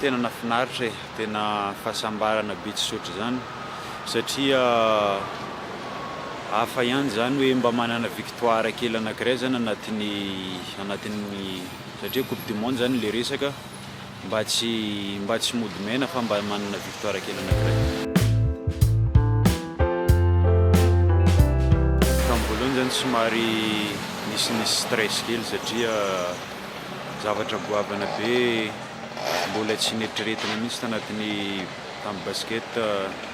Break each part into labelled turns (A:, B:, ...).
A: Tena nafinaritra e, tena fahasambarana be tsisy ohatr'izany satria hafa ihany zany hoe mba manana victoire kely anakiray zany anatin'ny anatin'ny satria coupe du monde zany le resaka mba tsy mba tsy mody mena fa mba manana victoire kely anakiray. Tamin'ny voalohany zany somary nisinisy stress kely satria zavatra goavana be mbola tsy neritreretina mihitsy tanatin'ny tamin'ny basket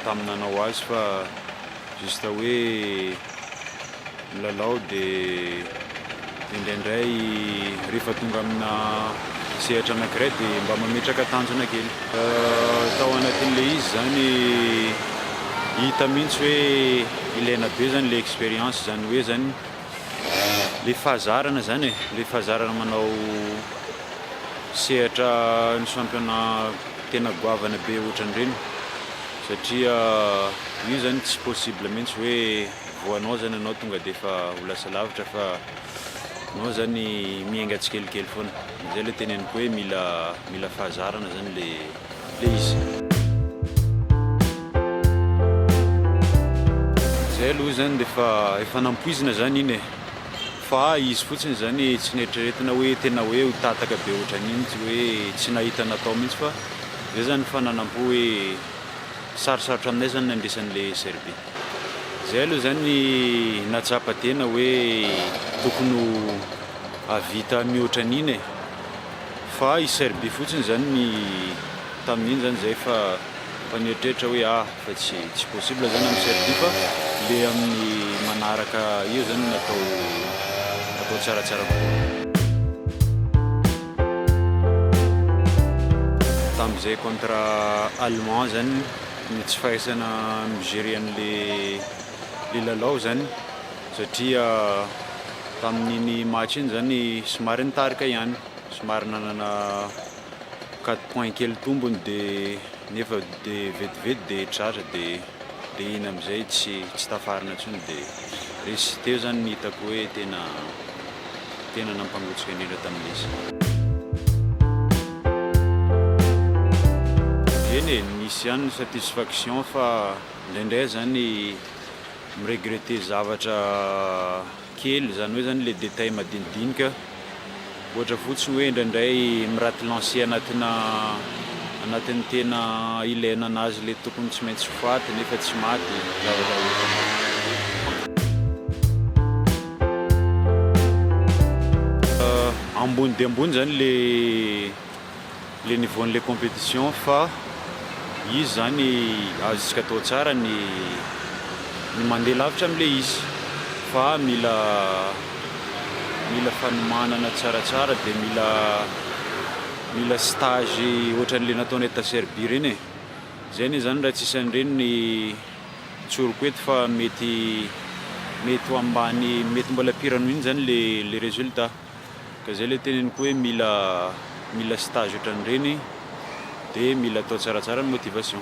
A: tamin'ny nanao azy fa juste hoe milalao dia indraindray rehefa tonga amina sehatra anankiray dia mba mametraka tanjona kely. Tao anatin'ilay izy zany hita mihitsy hoe ilaina be zany ilay expérience zany hoe zany Le fahazarana zany e, le fahazarana manao sehatra ny championnat tena goavana be ohatran'ireny satria io zany tsy possible mihitsy hoe voanao zany ianao tonga de efa ho lasa lavitra fa anao zany miainga tsikelikely foana, zay le teneniko hoe mila mila fahazarana zany le le izy. Zay aloha zany de efa efa nampoizina zany iny e, fa izy fotsiny zany tsy neritreretina hoe tena hoe ho tataka be ohatran'iny tsy hoe tsy nahita natao mihitsy fa zay zany fa nanampo hoe sarosarotra aminay zany nandresy an'le Serbie. Zay aloha zany nahatsapa tena hoe tokony ho hahavita mihoatra an'iny e. Fa i Serbie fotsiny zany ny tamin'iny zany zay fa fa nieritreritra hoe ah fa tsy tsy possible zany amin'ny Serbie fa le amin'ny manaraka eo zany natao natao tsaratsara kokoa. Tamin'izay contre allemand zany ny tsy fahaizana mi-gerer an'le le lalao zany satria tamin'iny match iny zany somary nitarika ihany, somary nanana quatre points kely tombony de nefa de vetivety de tratra de de iny amizay tsy tsy tafarina intsony de resy, teo zany ny hitako hoe tena tena nampangotsika indrindra tamin'ilay izy. Eny e, nisy ihany ny satisfaction fa indraindray zany Mi-regretter zavatra kely, izany hoe zany le détail madinidinika, ohatra fotsiny hoe indraindray mi-rater lancer anatina anatin'ny tena ilaina anazy le tokony tsy maintsy ho faty nefa tsy maty, zavatra ohatran'izay. Ambony dia ambony zany le le niveau an'le compétition fa izy zany azontsika atao tsara ny ny mandeha lavitra am'le izy fa mila mila fanomanana tsaratsara de mila mila stage ohatran'le nataonay ta Serbie reny e, zay anie zany raha tsisy an'ireny ny tsoriko eto fa mety mety ho ambany mety mbola pire noho iny zany le le résultat. Ka zay le teneniko hoe mila mila stage ohatran'ireny de mila atao tsaratsara ny motivation.